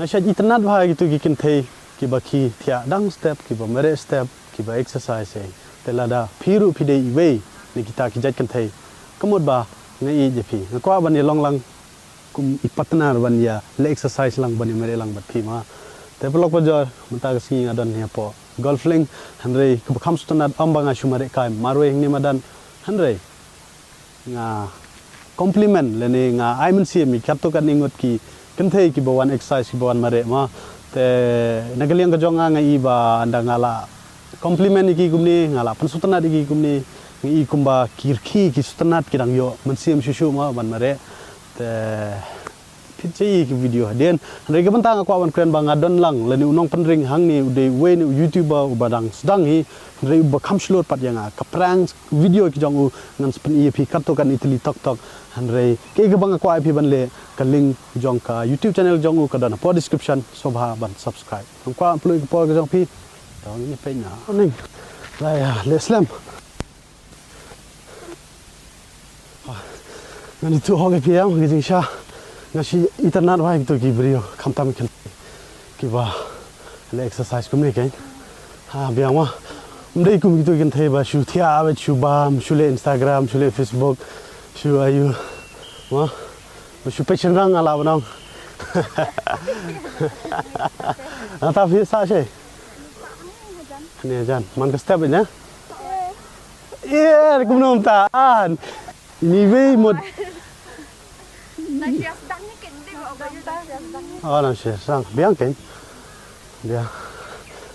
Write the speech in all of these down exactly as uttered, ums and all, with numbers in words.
Nga shait itynnad bha ïa kito ki kynthei kiba ki thiah dang step, kiba mareh step, kiba exercise ei. Te lada phi ruh phi dei iwei na kita ki jait kynthei, ka mut ba nga ïeit ïa phi. Nga kwah ban ïa long lang kum i partner ban ïa leh exercise lang, ban ïa mareh lang bad phi ma. Te paralok parajor, mynta ka sngi nga don hapoh Golf Link, hynrei kaba kham sngewtynnad ym ba nga shu mareh kai marwei hangne madan, hynrei nga compliment lane nga ai mynsiem ïa katto katne ngut ki kynthei kiba wan exercise, kiba wan mareh ma. Te na ka liang ka jong nga, nga i ba ynda nga la compliment ïa ki kumne, nga la pynsngewtynnad ïa ki kumne, nga i kumba ki rkhie ki sngewtynnad, ki dang ïoh mynsiem shuh shuh ma ban mareh. Te phi sa ïohi ki video hadien. Hynrei ka bynta nga kwah ban kren ba nga don lang lane u nongpynring hangne u dei uwei na u YouTuber uba dang sdang hi, hynrei uba kham shlur pat ïa nga. Ka prank video ki jong u ngan sa pyni ïa phi katto katne tylli tok tok. Hynrei kaei kaba nga kwah ïa phi ban leh, ka link jong ka YouTube channel jong u ka don hapoh description, sngewbha ban subscribe. Nga kwah pynlut ïa ka por ka jong phi. Tang ïa phi na. Ning. La ïa leh slem. Ngan ïathuh hok ïa phi ïa ka jingshisha. Nga shait itynnad bha ïa kito ki briew, khamtam ki kynthei kiba leh exercise kumne kein. Ha, biang ma. Ym dei kum kito ki kynthei ba shu thiah bad shu bam, shu leh Instagram, shu leh Facebook, shu aïu ma, ba shu peit shynrang, nga lah ban ong. Nangta phi sah shai. Hynne hajan. Man ka step ïa. Ïa, kumno mynta an. Ini wei mut. Oh, nang shisha biang kein. Biang.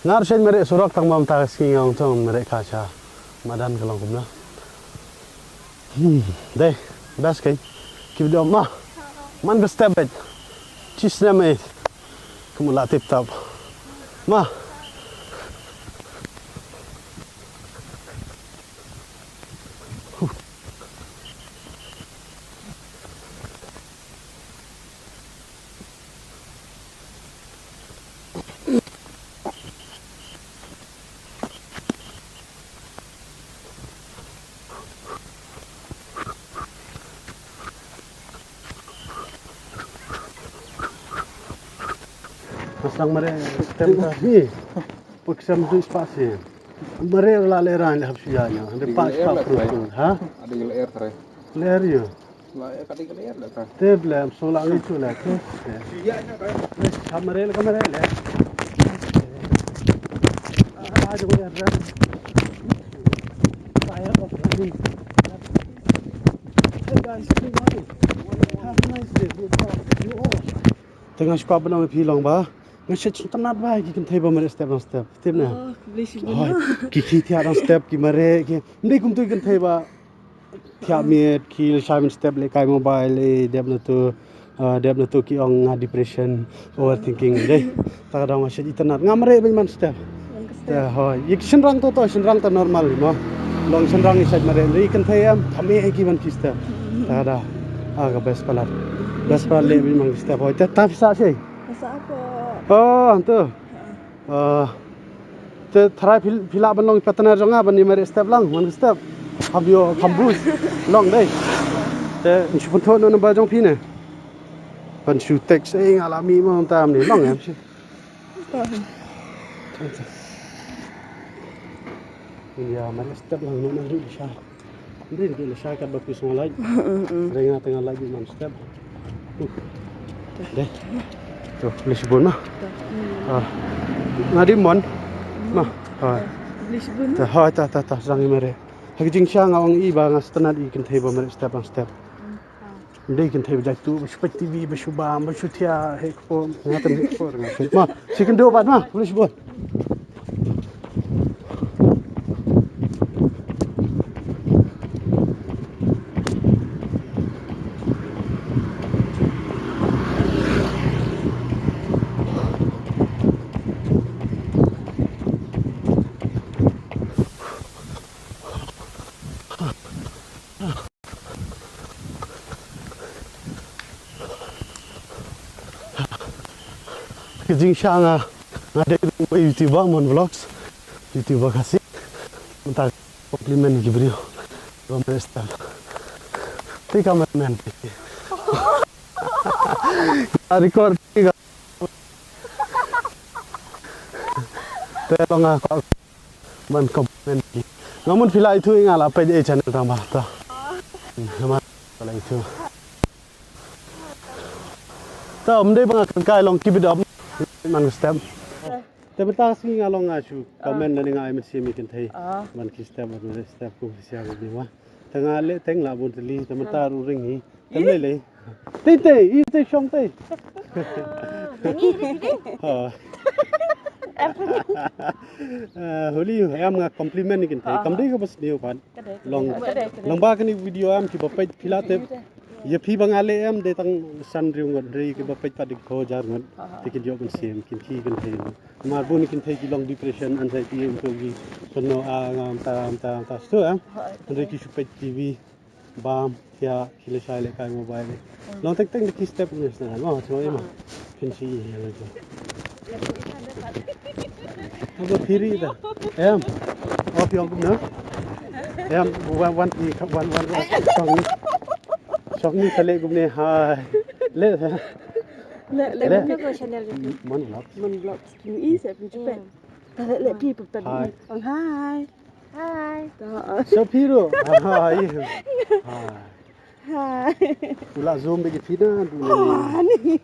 Nga ruh shait mareh surok, tang ba mynta ka sngi nga ong to ngan mareh kai sha madan, ka long kumno. Hmm, dei, best kein. Keep it up ma. Man ka step bad. Cheers ne mate. Kumno la tip top. Ma. Masang mare tem ta hi. Puk sam du spa si. Mare la le ran hap sia nya. De pa spa pru pru. Ha? Ada yang leher trai. Leher yo. La ya kadi kadi ya dah. Te ble so la ngi chu le. Sia nya trai. Kamare le kamare le. Ah, jong ya ran. Fire of the moon. Hey guys, good morning. Have a nice day. Good morning. You all. Te nga shu kwah ban ong ïa phi long ba nga shu sngewtynnad ba ki kynthei ba mareh step dang step. Tip ne? Oh, khublei shibun. Hoi, ki, ki thiah dang step, ki mareh, ki. Ym dei kumtu ki kynthei ba thiah miet, ki lashai ban step, leh kai mobile, eh, dep na tu, ah, dep na tu ki ong nga depression, overthinking. Dei. Ta ka daw nga shu itynnad. Nga mareh ban man step. Te hoi, ïa ki shynrang to to, shynrang to normal mo. Long shynrang i sait mareh, ri kynthei em, tang ïa ki ban ki step. Ta da. Ah, ka best palat. Best palat leh ban man ki step. Hoi, te ta pisa sei. Pisa apa? Oh, tu. Ah, te tharai phi, phi lah ban long partner jong nga ban ïa mareh step lang, man ki step. Kham ïoh, kham boost. Long dei. Te shu pynthut noh number jong phi ne. Ban shu text, eh, nga la mih mo tam ne, long em. Ïa, man step lang, man ri sha. Ri ri sha kat ba pis ngai. Ri nga tengah lagi man step. Deh. Tu, leh shibun ma. Ah. Nga di mon. Ma. Ah. Leh shibun. Ta, ha, ta, ta, ta, sang i mare. Ha ki jingshisha nga ong i ba nga sngewtynnad i kynthei ba mareh step lang step. Ym dei kynthei ba jait tu, ba shu peit T V, ba shu bam, ba shu thiah, hei kpo, nga tang hei kpo, nga tang. Ma, shi kynduh pat ma, khublei shibun. Ka jingshisha nga, nga dei ruh u YouTuber Mon Vlogs, YouTuber Khasi. Mynta compliment ki briew. Ba mareh step. Te cameraman. Record. Te long nga kwah ban compliment phi. Nga mut phi la ithuh ïa nga, la peit ei channel tang ba ta. Hmm, namar phi la ithuh. Ta, ym dei ba nga kren kai, long keep it up. Man step. Te mynta sngi nga long nga shu comment lane nga ai mynsiem ïa ki kynthei. Ah. Ban ki step, ban step kum phi sha kum phi ma. Te nga leh teng la bun tylli, te mynta ruh ring hi. Te lei lei. Tei tei, i tei shong tei. Ha. Eh, holi em, nga compliment ïa ki kynthei. Kam dei kaba sniew pat. Long, long ba kane video em, kiba peit phi la tip. Ïa phi ba nga leh em, dei tang san hynriew ngut, hynrei kiba peit pat dei ki phew hajar ngut. Te kin ïoh mynsiem, kin khie kynthei. Namar bun ki kynthei ki long depression, anxiety, ym tip ki kynnoh, ah, ngam ta, ngam ta, ngam ta, stu em. Hynrei ki shu peit T V, bam, thiah, ki leh shai leh kai mobile. Long teng teng da ki step ne sna, no, sna em. Phin shi ïa la jong. Haba phi ri da. Em. Oh, phi ong kumno? Em, wan, wan, phi, wan, wan, wan. Shong ni. Shong ni sa leh kumne, hai. Leh. Leh, leh, leh. Kumno ka channel jong phi? Mon Vlogs. Mon Vlogs. Phi i sa phi jupet. Ta leh, leh phi put pet. Hai. Ong hai. Hai. Ta. So phi ruh. Hai. Hai. Hai. U la zoom bad ki phi da, du ne. Oh, ni.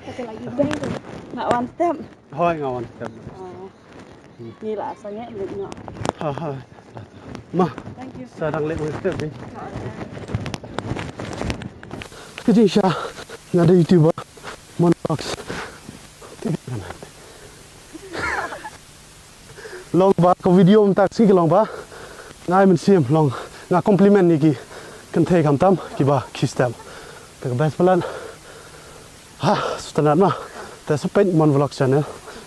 Kata lagi bang. Nga wan step. Hoi, nga wan step. Oh. Ni la sangeh bad nga. Ha, ha. Ma. Thank you. Sa dang leh wan step ni. Ka jingshisha nga da YouTuber Mon Vlogs. Long ba ka video mynta ka sngi ka long ba nga ai mynsiem, long nga compliment ïa ki kynthei khamtam kiba khie step. Te ka best palat. Ha, sngewtynnat ma. Te sa peit Mon Vlog channel.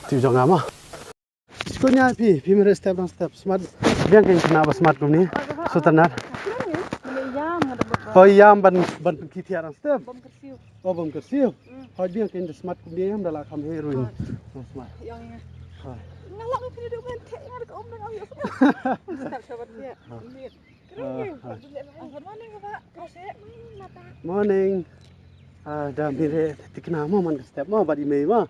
Tip jong nga ma. Sngewthuh ïa phi, phi mareh step dang step. Smat biang kein kane ba smat kumne. Sngewtynnat. Hoi ïam ban, ban khie thiah dang step. Oh, bym kyrsiew. Mm. Hoi biang kein da smat kumne, ym da lah kham heh ruh. Hoi. Oh, smat. Ïong ïa nga. Hoi. Nga lah ngan pynduh ban theh nga da ka um dang au ïa. Start ka ban theh. Hoi. Hoi, hoi. Good morning, Papa. Morning. Ah, da mih re tikna mo man ka step mo bad i mei mo.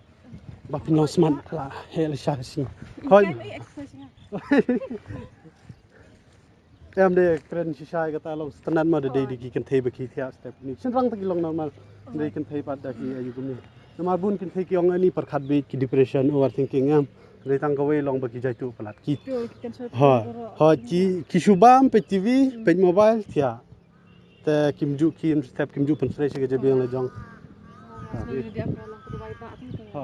Ba pynlong smat la heh la sha shi. Hoi. Kan exercise nga. Em de kren shisha ïa kata long sngewtynnat ma da dei da ki kynthei ba khie thiah step ni. Shynrang te ki long normal. Dei kynthei pat da ki ayu kumne. Namar bun kynthei ki ong ani pyrkhat beit ki depression, overthinking em. Dei tang kawei long ba ki jaituh palat ki. Ha, ha ki, ki shu bam peit T V, peit mobile, thiah. Te kim ju, kim step, kim ju pynshrei sha ka jabieng la jong. Ha, ha.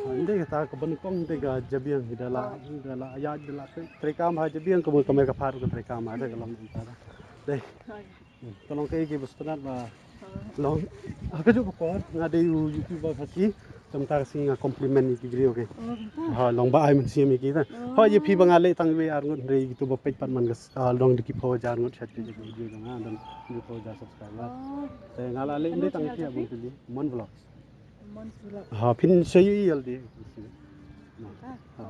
Ym dei kata ka ban kong, ym dei ka jabieng, da la, da la ïaid, da la treikam ha jabieng, ka mut ka mei ka phad ka treikam ha, da ka long mynta. Dei. Ka long kaei kaba sngewtynnat ba long ha kajuh ka por nga dei u YouTuber Khasi, te mynta ka sngi nga compliment ïa ki briew ki. Ha, long ba ai mynsiem ïa ki ta. Hoi ïa phi ba nga leh tang iwei ar ngut, hynrei kito ba peit pat man ka s-, ah, long da ki phew hajar ngut sha ki video jong nga, don ki phew hajar subscriber. Te nga la leh ym dei tang ïa phi, bun tylli, Mon Vlogs. Mon Vlogs. Ha, phin sa ïohi ïa lade. Ha.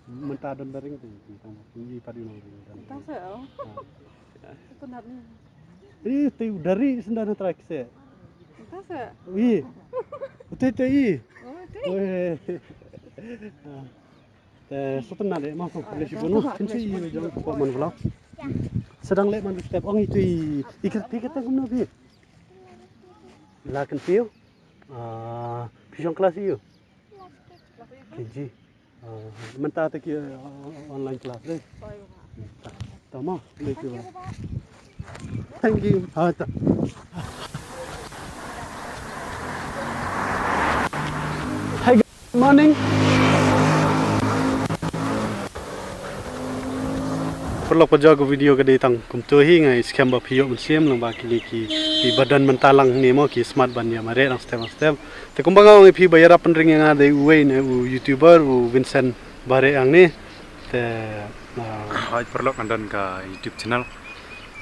Mynta don da ring te, tang phin ïohi pat ïa u nongring. Mynta sa, oh. Ha. Sngewtynnat ni. Ih, te u da ri senda na trai kse. Mynta sa. Ui. Te te i. Oh, te. Ui. Ha. Te sngewtynnat de ma, khublei shibun ma. Phin sa ïohi jong ka Mon Vlog. Sa dang leh man step ong itu i, i ka, i kata kumno phi. La kynpiew. Ah, phi shong klas aiu? K G. Ah, mynta te ki, ah, online class de. Tama, thank you. Thank you. Ha, ta. Hey, good morning. Paralok, ka jong ka video ka dei tang kumto hi, nga i skhem ba phi ïoh mynsiem lang ba kine ki, ki ba don mynta lang ne mo, ki smat ban ïa mareh dang step dang step. Te kumba nga ong ïa phi ba ïarap pynring ïa nga dei uwei ne u YouTuber u Vincent Bareh hangne. Te, ah, hoi paralok, nga don ka YouTube channel.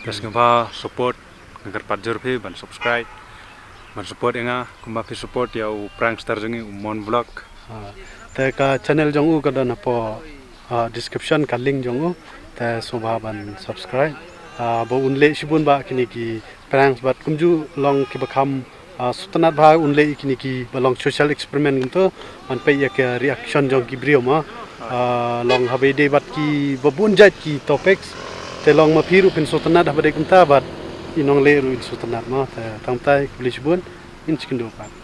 Te sngewbha support, nga kyrpad jur phi ban subscribe, ban support ïa nga kumba phi support ïa u prankster jong ngi u Mon Vlog. Ah, te ka channel jong u ka don hapoh, ah, description ka link jong u. Te sngewbha ban subscribe. Ah, ba un leh shibun ba kine ki pranks bad kumjuh long kiba kham Ah, sngewtynnat bha un leh ïa kine ki ba long social experiment kumto, ban peit ïa ka reaction jong ki briew mo. Ah, long haba ïadei bad ki ba bun jait ki topics. Te long ma phi ruh phin sngewtynnat haba dei kumta bad i nongleh ruh in sngewtynnat mo. Te tang kumta khublei shibun, ngin sa ïakynduh pat.